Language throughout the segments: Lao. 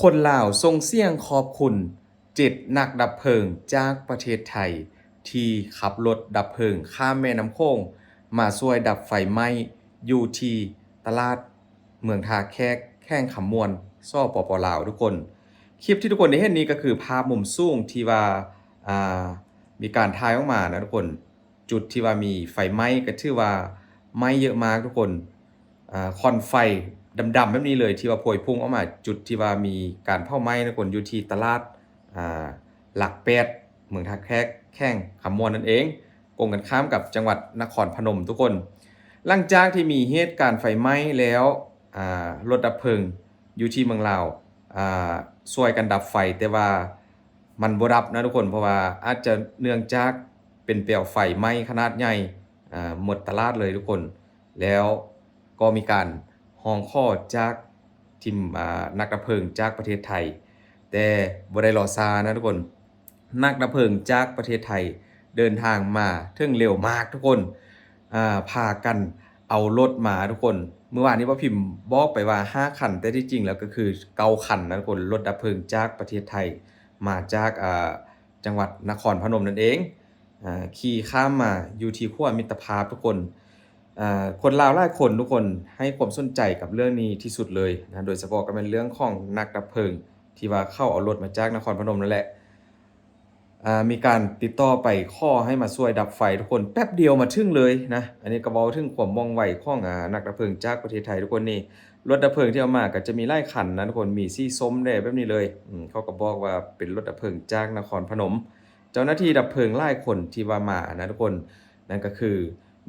ຄົນລາວສົ່ງສຽງຂອບຄຸນເຈັດນັກດັບເພີງຈາກປະເທດໄທ ທີ່ຂັບລົດດັບເພີງຂ້າມແມ່ນ້ຳໂຂງມາຊ່ວຍດັບໄຟໄໝ້ຢູ່ທີ່ຕະຫຼາດເມືອງທ່າແຂກ ແຂວງຄຳມ່ວນ ສປປ ລາວ ທຸກຄົນ. ຄລິບທີ່ທຸກຄົນໄດ້ເຫັນນີ້ກໍຄືພາບມຸມສູງທີ່ວ່າ ອ່າ ມີການຖ່າຍອອກມານະທຸກຄົນ. ຈຸດທີ່ວ່າມີໄຟໄໝ້ກໍຖືວ່າໄໝ້ເຍອະມາກທຸກຄົນ. ອ່າ ຄວັນໄຟດຳໆແບບນີ້ເລີຍ ທີ່ວ່າພວຍພຸ່ງອອກມາ ຈຸດທີ່ວ່າມີການເຜົາໄໝ້ນະທຸກຄົນ ຢູ່ທີ່ຕະຫຼາດ ອ່າ ຫຼັກແປດ ເມືອງທ່າແຂກ ແຂວງຄຳມ່ວນນັ້ນເອງ ກົງກັນຂ້າມກັບຈັງຫວັດນະຄອນພະນົມທຸກຄົນ. ຫຼັງຈາກທີ່ມີເຫດການໄຟໄໝ້ແລ້ວ ອ່າ ລົດດັບເພີງຢູ່ທີ່ເມືອງລາວ ອ່າ ຊ່ວຍກັນດັບໄຟ ແຕ່ວ່າ ມັນບໍ່ດັບນະທຸກຄົນ ເພາະວ່າອາດຈະເນື່ອງຈາກເປັນແປວໄຟໄໝ້ຂະໜາດໃຫຍ່ ອ່າ ໝົດຕະຫຼາດເລີຍທຸກຄົນ. ແລ້ວກໍມີການຮ້ອງຂໍຈາກທີມ ອ່າ ນັກດັບເພີງຈາກປະເທດໄທ ແຕ່ບໍ່ໄດ້ລໍຊ້ານະທຸກຄົນ ນັກດັບເພີງຈາກປະເທດໄທເດີນທາງມາເຖິງເລັວມາກທຸກຄົນ. ອ່າ ພາກັນເອົາລົດມາທຸກຄົນ. ມື້ວານນີ້ບ່າວພິມບອກໄປວ່າຫ້າຄັນ ແຕ່ທີ່ຈິງແລ້ວກໍຄືເກົ້າຄັນນະທຸກຄົນ. ລົດດັບເພີງຈາກປະເທດໄທ ມາຈາກ ອ່າ ຈັງຫວັດນະຄອນພະນົມນັ້ນເອງ ອ່າ ຂີ່ຂ້າມມາຢູ່ທີ່ຂົວມິດຕະພາບທຸກຄົນ. ອ່າ ຄົນລາວຫຼາຍຄົນທຸກຄົນໃຫ້ຄວາມສົນໃຈກັບເລື່ອງນີ້ທີ່ສຸດເລີຍນະ ໂດຍສະເພາະກໍແມ່ນເລື່ອງຂອງນັກດັບເພີງ ທີ່ວ່າເຂົາເອົາລົດມາຈາກນະຄອນພະນົມນັ້ນແຫຼະ. ອ່າ ມີການຕິດຕໍ່ໄປຂໍໃຫ້ມາຊ່ວຍດັບໄຟທຸກຄົນ ແປັບດຽວມາເຖິງເລີຍນະ. ອັນນີ້ກໍເວົ້າເຖິງຄວາມວ່ອງໄວຂອງ ອ່າ ນັກດັບເພີງຈາກປະເທດໄທທຸກຄົນ. ນີ້ລົດດັບເພີງທີ່ເອົາມາກໍຈະມີຫຼາຍຄັນນະທຸກຄົນ ມີສີສົ້ມແດ່ແບບນີ້ເລີຍ. ອືມ ເຂົາກໍບອກວ່າເປັນລົດດັບເພີງຈາກນະຄອນພະນົມ. ເຈົ້າໜ້າທີ່ດັບເພີງຫຼາຍຄົນທີ່ວ່າມານະທຸກຄົນ ນັ້ນກໍຄື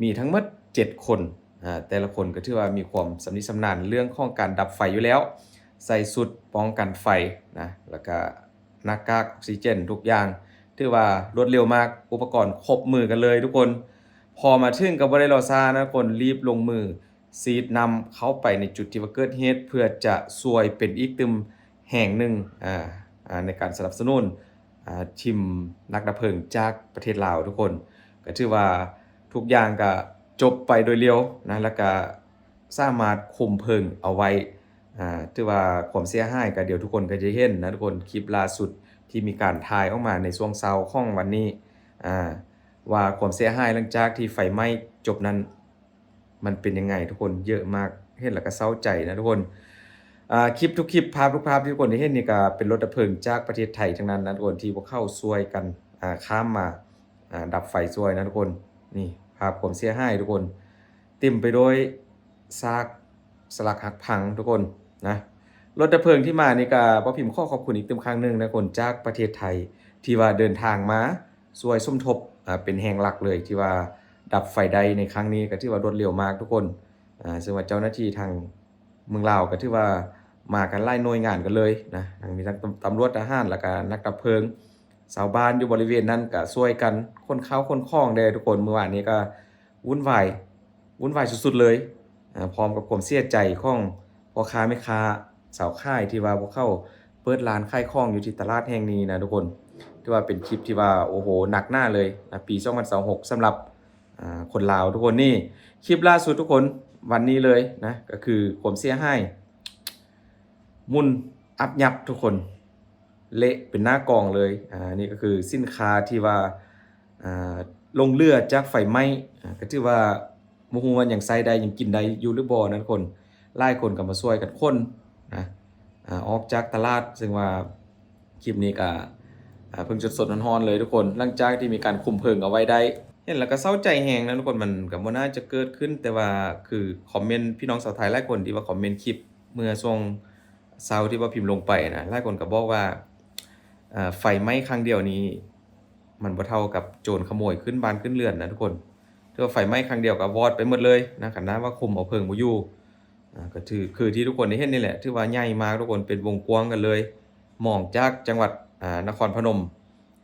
ມີທັງໝົດເຈັດຄົນ. ອ່າ ແຕ່ລະຄົນກໍຖືວ່າມີຄວາມຊຳນິຊຳນານເລື່ອງຂອງການດັບໄຟຢູ່ແລ້ວ ໃສ່ຊຸດປ້ອງກັນໄຟນະ ແລ້ວກະໜ້າກາກອອກຊີເຈນທຸກຢ່າງ ຖືວ່າລວດເລັວມາກ ອຸປະກອນຄົບມືກັນເລີຍທຸກຄົນ. ພໍມາເຖິງກໍບໍ່ໄດ້ລໍຊ້ານະທຸກຄົນ ລີບລົງມື ສີດນ້ຳເຂົ້າໄປໃນຈຸດທີ່ວ່າເກີດເຫດ ເພື່ອຈະຊ່ວຍເປັນອີກຕື່ມແຮງໜຶ່ງ ອ່າ ອ່າ ໃນການສະໜັບສະໜູນ ອ່າ ທີມນັກດັບເພີງຈາກປະເທດລາວທຸກຄົນ. ກໍຖືວ່າທຸກຢ່າງກໍຈົບໄປໂດຍລຽວນະ ແລ້ວກໍສາມາດຄຸມເພີງເອົາໄວ້. ອ່າ ຖືວ່າຄວາມເສຍຫາຍກໍດຽວທຸກຄົນກໍຈະເຫັນນະທຸກຄົນ ຄລິບລ່າສຸດທີ່ມີການຖ່າຍອອກມາໃນຊ່ວງເຊົ້າຂອງວັນນີ້ ອ່າ ວ່າຄວາມເສຍຫາຍຫຼັງຈາກທີ່ໄຟໄໝ້ຈົບນັ້ນ ມັນເປັນຍັງໄງທຸກຄົນ ເຍອະມາກ ເຫັນແລ້ວກໍເສົ້າໃຈນະທຸກຄົນ. ອ່າ ຄລິບທຸກຄລິບ ພາບທຸກພາບທີ່ທຸກຄົນໄດ້ເຫັນນີ້ ກໍເປັນລົດດັບເພີງຈາກປະເທດໄທທັງນັ້ນນະທຸກຄົນ ທີ່ພວກເຂົາຊ່ວຍກັນ ອ່າ ຂ້າມມາ ອ່າ ດັບໄຟຊ່ວຍນະທຸກຄົນ. ນີ້ພາບຄວາມເສຍຫາຍທຸກຄົນ ເຕັມໄປດ້ວຍຊາກສະຫຼັກຫັກພັງທຸກຄົນນະ. ລົດດັບເພີງທີ່ມານີ້ ກໍບໍ່ພິມຂໍຂອບຄຸນອີກຕື່ມຄັ້ງໜຶ່ງນະທຸກຄົນ ຈາກປະເທດໄທ ທີ່ວ່າເດີນທາງມາ ຊ່ວຍສົມທົບ ອ່າ ເປັນແຮງຫຼັກເລີຍ ທີ່ວ່າດັບໄຟໄດ້ໃນຄັ້ງນີ້ ກໍຖືວ່າລວດເລັວມາກທຸກຄົນ. ອ່າ ເຊິ່ງວ່າເຈົ້າໜ້າທີ່ທາງເມືອງລາວກໍຖືວ່າມາກັນຫຼາຍໜ່ວຍງານກັນເລີຍນະ ທັງມີທັງຕຳ ຕຳຫຼວດ ທະຫານ ແລ້ວກໍນັກດັບເພີງ. ຊາວບ້ານຢູ່ບໍລິເວນນັ້ນກໍຊ່ວຍກັນຂົນເຂົ້າຂົນຂອງແດ່ທຸກຄົນ. ມື້ວານນີ້ກໍວຸ້ນວາຍ ວຸ້ນວາຍສຸດໆເລີຍ ອ່າ ພ້ອມກັບຄວາມເສຍໃຈຂອງພໍ່ຄ້າແມ່ຄ້າ ຊາວຂາຍ ທີ່ວ່າພວກເຂົາເປີດຮ້ານຂາຍຂອງຢູ່ທີ່ຕະຫຼາດແຫ່ງນີ້ນະທຸກຄົນ. ຖືວ່າເປັນຄລິບທີ່ວ່າ ໂອ້ໂຫ ໜັກໜາເລີຍນະ ປີສອງພັນຊາວຫົກ ສຳລັບ ອ່າ ຄົນລາວທຸກຄົນ. ນີ້ຄລິບລ່າສຸດທຸກຄົນ ວັນນີ້ເລີຍນະ ກໍຄືຄວາມເສຍຫາຍ ໝຸ່ນອັບຍັບທຸກຄົນ ເລະເປັນໜ້າກອງເລີຍ. ອ່າ ນີ້ກໍຄືສິນຄ້າທີ່ວ່າ ອ່າ ຫຼົງເຫຼືອຈາກໄຟໄໝ້ ອ່າ ກໍຖືວ່າບໍ່ຮູ້ວ່າຍັງໃຊ້ໄດ້ ຍັງກິນໄດ້ຢູ່ຫຼືບໍ່ນະທຸກຄົນ. ຫຼາຍຄົນກໍມາຊ່ວຍກັນຂົນນະ ອ່າ ອອກຈາກຕະຫຼາດ ເຊິ່ງວ່າຄລິບນີ້ກໍ ອ່າ ເພິ່ງສົດໆຮ້ອນໆເລີຍທຸກຄົນ ຫຼັງຈາກທີ່ມີການຄຸມເພີງເອົາໄວ້ໄດ້. ເຫັນແລ້ວກໍເສົ້າໃຈແຮງນະທຸກຄົນ ມັນກໍບໍ່ໜ້າຈະເກີດຂຶ້ນ ແຕ່ວ່າຄືຄອມເມັນ ພີ່ນ້ອງຊາວໄທຫຼາຍຄົນທີ່ວ່າຄອມເມັນຄລິບເມື່ອຊ່ວງ ເຊົ້າທີ່ວ່າພິມລົງໄປນະ ຫຼາຍຄົນກໍບອກວ່າ ເອີ ໄຟໄໝ້ຄັ້ງດຽວນີ້ ມັນບໍ່ເທົ່າກັບໂຈນຂະໂມຍຂຶ້ນບ້ານຂຶ້ນເຮືອນນະທຸກຄົນ. ຖືວ່າໄຟໄໝ້ຄັ້ງດຽວກໍວອດໄປໝົດເລີຍນະ ຄັນນາວ່າຄຸມເອົາເພີງບໍ່ຢູ່. ອ່າ ກໍຖື ຄືທີ່ທຸກຄົນໄດ້ເຫັນນີ້ແຫຼະ ຖືວ່າໃຫຍ່ມາກທຸກຄົນ ເປັນວົງກວ້າງກັນເລີຍ. ມອງຈາກຈັງຫວັດ ອ່າ ນະຄອນພະນົມ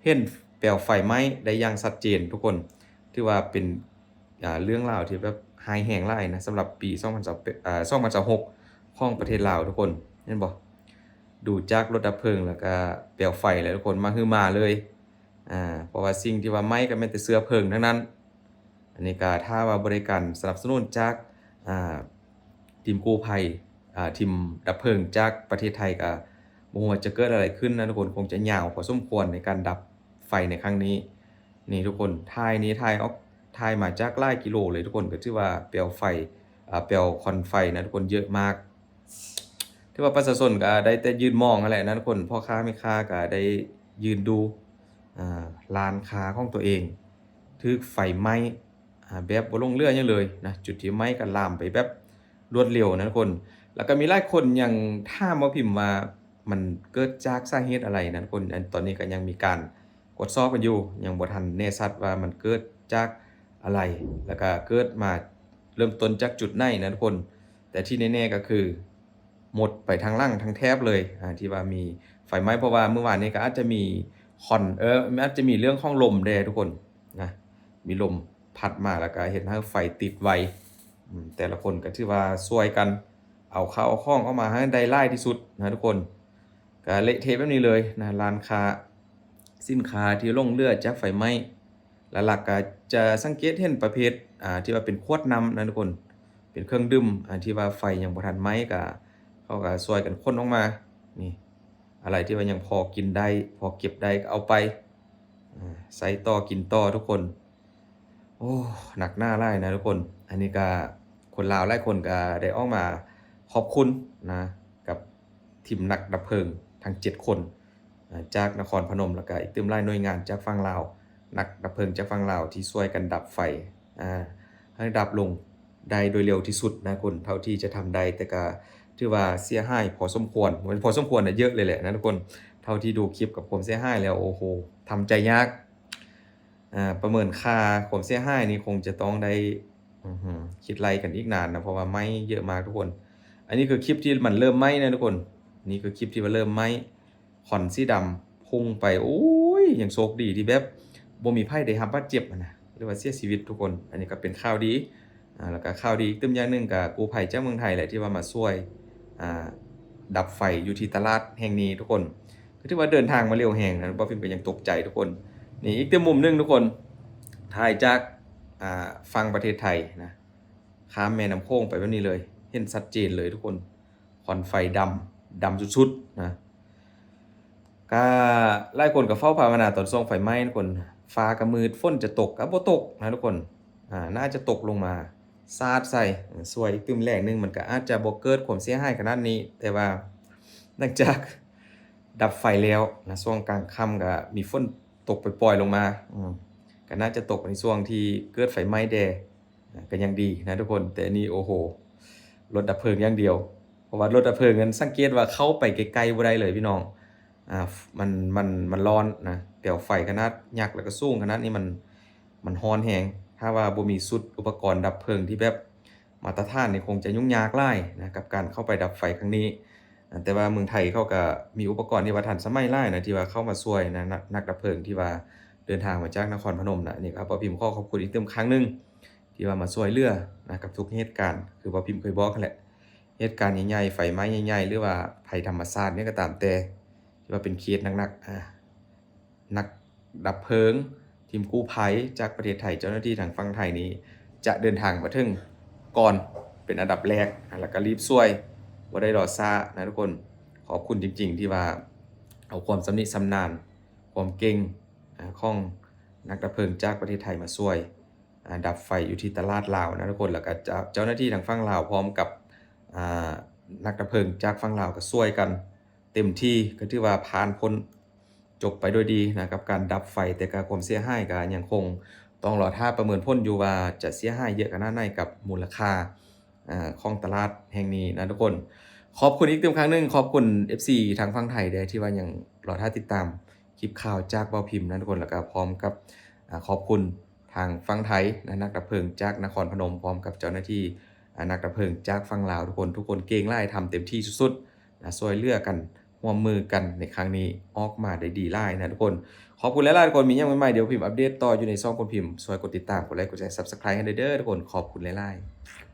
ເຫັນແປວໄຟໄໝ້ໄດ້ຢ່າງຊັດເຈນທຸກຄົນ. ຖືວ່າເປັນ ອ່າ ເລື່ອງລາວທີ່ແບບຮ້າຍແຮງຫຼາຍນະ ສຳລັບປີສອງພັນຊາວ ເອີ ສອງພັນຊາວຫົກ ຂອງປະເທດລາວທຸກຄົນ ເຫັນບໍ່? ດູຈາກລົດດັບເພີງ ແລ້ວກະແປວໄຟແຫຼະທຸກຄົນ ມະຫຶມາເລີຍ. ອ່າ ເພາະວ່າສິ່ງທີ່ວ່າໄໝ້ກໍແມ່ນແຕ່ເຊື້ອເພີງທັງນັ້ນ. ອັນນີ້ກໍຖ້າວ່າບໍ່ໄດ້ການສະໜັບສະໜູນຈາກ ອ່າ ທີມກູ້ໄພ ອ່າ ທີມດັບເພີງຈາກປະເທດໄທ ກໍ ບໍ່ຮູ້ວ່າຈະເກີດອະໄລຂຶ້ນນະທຸກຄົນ, ຄົງຈະຍາວພໍສົມຄວນໃນການດັບໄຟໃນຄັ້ງນີ້. ນີ້ທຸກຄົນ, ຖ່າຍນີ້ ຖ່າຍອອກ ຖ່າຍມາຈາກຫຼາຍກິໂລເລີຍທຸກຄົນ, ກໍຖືວ່າແປວໄຟ ອາ ແປວຄວັນໄຟນະທຸກຄົນ ເຍອະມາກ. ຖືວ່າປະຊາຊົນກໍໄດ້ແຕ່ຢືນມອງຫັ້ນແຫຼະນະທຸກຄົນ, ພໍ່ຄ້າແມ່ຄ້າກໍໄດ້ຢືນດູ ອາ ຮ້ານຄ້າຂອງຕົວເອງຖືກໄຟໄໝ້ ອາ ແບບບໍ່ຫຼົງເຫຼືອຫຍັງເລີຍນະ, ຈຸດທີ່ໄໝ້ກໍລາມໄປແບບລວດເລັວນະທຸກຄົນ. ແລ້ວກໍມີຫຼາຍຄົນຍັງຖາມບ່າວພິມວ່າມັນເກີດຈາກສາເຫດອະໄລນະທຸກຄົນ. ອັນ ຕອນນີ້ກໍຍັງມີການກວດສອບກັນຢູ່, ຍັງບໍ່ທັນແນ່ຊັດວ່າມັນເກີດຈາກອະໄລ ແລ້ວກໍເກີດມາເລີ່ມຕົ້ນຈາກຈຸດໃດນະທຸກຄົນ. ແຕ່ທີ່ແນ່ໆກໍຄືໝົດໄປທັງຫຼັງທັງແຖບເລີຍ ອາ ທີ່ວ່າມີໄຟໄໝ້, ເພາະວ່າມື້ວານນີ້ກໍອາດຈະມີຄວັນ ເອີ ອາດຈະມີເລື່ອງຂອງລົມແດ່ທຸກຄົນນະ, ມີລົມພັດມາ ແລ້ວກໍເຮັດໃຫ້ໄຟຕິດໄວ. ອືມ ແຕ່ລະຄົນກໍຖືວ່າຊ່ວຍກັນເອົາເຂົ້າເອົາຂອງອອກມາໃຫ້ໄດ້ຫຼາຍທີ່ສຸດນະທຸກຄົນ. ກໍເລະເທະແບບນີ້ເລີຍນະ, ຮ້ານຄ້າ ສິນຄ້າທີ່ຫຼົງເຫຼືອຈາກໄຟໄໝ້. ຫຼັກໆກໍຈະສັງເກດເຫັນປະເພດ ອາ ທີ່ວ່າເປັນຂວດນ້ຳນະທຸກຄົນ, ເປັນເຄື່ອງດື່ມ ອາ ທີ່ວ່າໄຟຍັງບໍ່ທັນໄໝ້ ກໍ ເຂົາກໍຊ່ວຍກັນຂົນອອກມາ. ນີ້ ອາໄລທີ່ວ່າຍັງພໍກິນໄດ້ ພໍເກັບໄດ້ກໍເອົາໄປ ອາ ໃຊ້ຕໍ່ກິນຕໍ່ທຸກຄົນ. ໂອ້ ໜັກໜາຫຼາຍນະທຸກຄົນ. ອັນນີ້ກໍຄົນລາວຫຼາຍຄົນກໍໄດ້ອອກມາຂອບຄຸນນະ ກັບທີມນັກດັບເພີງທັງເຈັດຄົນ ອາ ຈາກນະຄອນພະນົມ ແລ້ວກະອີກຕື່ມຫຼາຍໜ່ວຍງານຈາກຝັ່ງລາວ, ນັກດັບເພີງຈາກຝັ່ງລາວທີ່ຊ່ວຍກັນດັບໄຟ ອາ ໃຫ້ດັບລົງໄດ້ໂດຍເລັວທີ່ສຸດນະທຸກຄົນ ເທົ່າທີ່ຈະທຳໄດ້. ແຕ່ກະຖືວ່າເສຍຫາຍພໍສົມຄວນ, ບໍ່ແມ່ນພໍສົມຄວນນະ, ເຍາະເລີຍແຫຼະນະທຸກຄົນ. ເທົ່າທີ່ດູຄລິບກັບຄວາມເສຍຫາຍແລ້ວ ໂອ້ໂຫ ທຳໃຈຍາກ. ອາ ປະເມີນຄ່າຄວາມເສຍຫາຍນີ້ຄົງຈະຕ້ອງໄດ້ ອື ຄິດໄລ່ກັນອີກນານນະ, ເພາະວ່າໄໝ້ເຍາະມາກທຸກຄົນ. ອັນນີ້ຄືຄລິບທີ່ມັນເລີ່ມໄໝ້ນະທຸກຄົນ, ນີ້ຄືຄລິບທີ່ວ່າເລີ່ມໄໝ້. ຄວັນສີດຳພຸ່ງໄປ ໂອ້ຍ ຍັງໂຊກດີທີ່ແບບບໍ່ມີໃຜໄດ້ຮັບບາດເຈັບຫັ້ນນະ ຫຼືວ່າເສຍຊີວິດທຸກຄົນ. ອັນນີ້ກໍເປັນຂ່າວດີ ອາ ແລ້ວກໍຂ່າວດີອີກຕື່ມຢ່າງໜຶ່ງ ກໍກູ້ໄພຈາກເມືອງໄທແຫຼະ ທີ່ວ່າມາຊ່ວຍ ອາ ດັບໄຟຢູ່ທີ່ຕະຫຼາດແຫ່ງນີ້ທຸກຄົນ. ກໍຖືວ່າເດີນທາງມາເລັວແຮງນະ, ບ່າວພິມກໍຍັງຕົກໃຈທຸກຄົນ. ນີ້ອີກຕື່ມມຸມໜຶ່ງທຸກຄົນ, ຖ່າຍຈາກ ອາ ຝັ່ງປະເທດໄທນະ, ຂ້າມແມ່ນ້ຳໂຂງໄປແບບນີ້ເລີຍ, ເຫັນຊັດເຈນເລີຍທຸກຄົນ. ຄວັນໄຟດຳ ດຳສຸດໆນະ. ກະຫຼາຍຄົນກໍເຝົ້າພາວະນາຕອນຊ່ວງໄຟໄໝ້ທຸກຄົນ, ຟ້າກໍມືດ ຝົນຈະຕົກກໍບໍ່ຕົກນະທຸກຄົນ. ອາ ໜ້າຈະຕົກລົງມາສາດໃສ່ ຊ່ວຍຕື່ມແລງໜຶ່ງ, ມັນກໍອາດຈະບໍ່ເກີດຄວາມເສຍຫາຍຂະໜາດນີ້. ແຕ່ວ່າຫຼັງຈາກດັບໄຟແລ້ວນະ, ຊ່ວງກາງຄ່ຳກໍມີຝົນຕົກປ່ອຍໆລົງມາ, ອືມ ກໍໜ້າຈະຕົກໃນຊ່ວງທີ່ເກີດໄຟໄໝ້ແດ່. ອາ ກໍຍັງດີນະທຸກຄົນ, ແຕ່ນີ້ ໂອ້ໂຫ ລົດດັບເພີງຢ່າງດຽວ, ເພາະວ່າລົດດັບເພີງນັ້ນສັງເກດວ່າເຂົ້າໄປໃກ້ໆບໍ່ໄດ້ເລີຍພີ່ນ້ອງ. ອາ ມັນ ມັນ ມັນຮ້ອນນະ, ແປວໄຟຂະໜາດຍັກ ແລ້ວກໍສູງຂະໜາດນີ້ ມັນ ມັນຮ້ອນແຮງ. ຖ້າວ່າບໍ່ມີຊຸດອຸປະກອນດັບເພີງທີ່ແບບມາດຕະຖານນີ້ ຄົງຈະຫຍຸ້ງຍາກຫຼາຍນະ ກັບການເຂົ້າໄປດັບໄຟຄັ້ງນີ້. ອາ ແຕ່ວ່າເມືອງໄທເຂົາກໍມີອຸປະກອນທີ່ວ່າທັນສະໄໝຫຼາຍນະ ທີ່ວ່າເຂົ້າມາຊ່ວຍນະ, ນັກ ນັກດັບເພີງທີ່ວ່າເດີນທາງມາຈາກນະຄອນພະນົມນະ. ອັນນີ້ກໍບ່າວພິມຂໍຂອບຄຸນອີກຕື່ມຄັ້ງໜຶ່ງ ທີ່ວ່າມາຊ່ວຍເຫຼືອນະ ກັບທຸກເຫດການ. ຄືບ່າວພິມເຄີຍບອກຫັ້ນແຫຼະ, ເຫດການໃຫຍ່ໆ ໄຟໄໝ້ໃຫຍ່ໆ ຫຼືວ່າໄພທຳມະຊາດຫຍັງກໍຕາມແຕ່ ທີ່ວ່າເປັນເຂດໜັກໆ ອາ ນັກດັບເພີງ, ທີມກູ້ໄພຈາກປະເທດໄທ, ເຈົ້າໜ້າທີ່ທາງຝັ່ງໄທນີ້ຈະເດີນທາງມາເຖິງກ່ອນເປັນອັນດັບແລກ ແລ້ວກໍຣີບຊ່ວຍ, ບໍ່ໄດ້ລໍຊ້ານະທຸກຄົນ. ຂອບຄຸນຈິງໆ ທີ່ວ່າເອົາຄວາມຊຳນິຊຳນານ, ຄວາມເກັ່ງ ອາ ຂອງນັກດັບເພີງຈາກປະເທດໄທມາຊ່ວຍ ອາ ດັບໄຟຢູ່ທີ່ຕະຫຼາດລາວນະທຸກຄົນ. ແລ້ວກໍເຈົ້າ ເຈົ້າໜ້າທີ່ທາງຝັ່ງລາວ ພ້ອມກັບ ອາ ນັກດັບເພີງຈາກຝັ່ງລາວ ກໍຊ່ວຍກັນເຕັມທີ່, ກໍຖືວ່າຜ່ານພົ້ນ ຈົບໄປດ້ວຍດີນະ ກັບການດັບໄຟ. ແຕ່ກໍຄວາມເສຍຫາຍກໍຍັງຄົງຕ້ອງລໍຖ້າປະເມີນຜົນຢູ່ວ່າຈະເສຍຫາຍເຍອະຂະໜາດໃດ ກັບມູນລະຄ່າ ອາ ຂອງຕະຫຼາດແຫ່ງນີ້ນະທຸກຄົນ. ຂອບຄຸນອີກຕື່ມຄັ້ງໜຶ່ງ, ຂອບຄຸນເອັຟຊີທາງຝັ່ງໄທເດີ້ ທີ່ວ່າຍັງລໍຖ້າຕິດຕາມຄລິບຂ່າວຈາກບ່າວພິມນະທຸກຄົນ. ແລ້ວກໍພ້ອມກັບ ອາ ຂອບຄຸນທາງຝັ່ງໄທນະ, ນັກດັບເພີງຈາກນະຄອນພະນົມ ພ້ອມກັບເຈົ້າໜ້າທີ່ ອາ ນັກດັບເພີງຈາກຝັ່ງລາວທຸກຄົນ. ທຸກຄົນເກັ່ງຫຼາຍ, ທຳເຕັມທີ່ສຸດໆນະ, ຊ່ວຍເຫຼືອກັນ ຮ່ວມມືກັນໃນຄັ້ງນີ້ອອກມາໄດ້ດີຫຼາຍນະທຸກຄົນ. ຂອບຄຸນຫຼາຍໆທຸກຄົນ. ມີຫຍັງໃໝ່ໆ ດຽວພິມອັບເດດຕໍ່ຢູ່ໃນຊ່ອງຄົນພິມ. ຊ່ວຍກົດຕິດຕາມ, ກົດໄລ, ກົດແຊ, ຊັບສະໄຄຣບ໌ໃຫ້ແດ່ເດີ້ທຸກຄົນ. ຂອບຄຸນຫຼາຍໆ.